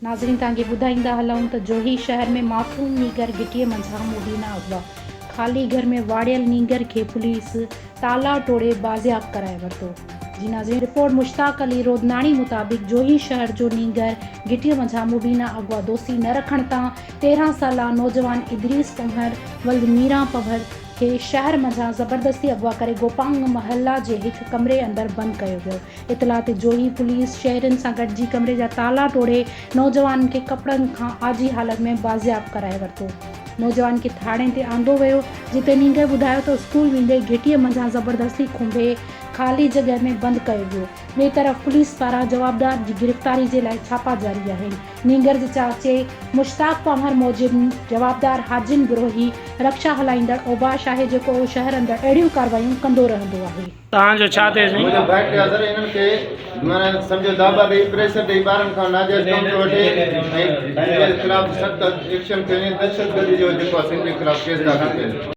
ناظرين توهان کي ٻڌائيندا هلون ته جوهي شهر ۾ معصوم نينگر گهٽيء منجهان مبينا اغوا، خالي گهر ۾ واڙيل نينگر کي پوليس تالا ٽوڙي بازياب ڪرائي ورتو. جي ناظرين رپورٽ مشتاق علي رودناڻي مطابق جوهي شهر جو نينگر گهٽيء منجهان مبينا اغوا دوستي نه رکڻ تان 13 سالا نوجوان ادريس پنهور ولد ميران پنهور کي شهر منجهان زبردستي اغوا ڪري گوپانگ محلا جي هڪ ڪمري اندر بند ڪيو ويو. اطلاع تي جوهي پوليس شهرين سان گڏجي ڪمري جا تالا ٽوڙي نوجوان کي ڪپڙن کان آجي حالت ۾ بازياب ڪرائي ورتو. نوجوان کي ٿاڻي تي آندو ويو جتي نينگر ٻڌايو ته اسڪول ويندي گهٽيء منجهان زبردستي کنڀي خالي جڳهه ۾ بند ڪيو ويو. ٻئي طرف پوليس پاران جوابدار جي گرفتاري جي لاء ڇاپا جاري آهن. نينگر جي چاچي مشتاق پنهور موجب جوابدار حاجين بروهي رڪشا هلائيندڙ اوباش آهي جيڪو شهر اندر اهڙيون ڪارروايون ڪندو رهندو آهي. توهان جو ڇا ٿئي سائين؟ منهنجو ڀائٽ آ سر انهن کي معنيٰ سمجهو داٻا ڏئي پريشر ڏئي ٻارن کان ناجائز ڪم ٿو وٺي ۽ هن جي خلاف سخت ايڪشن کڻي دهشتگردي جو جيڪو آ سنڌ جي خلاف ڪيس داخل ڪيل.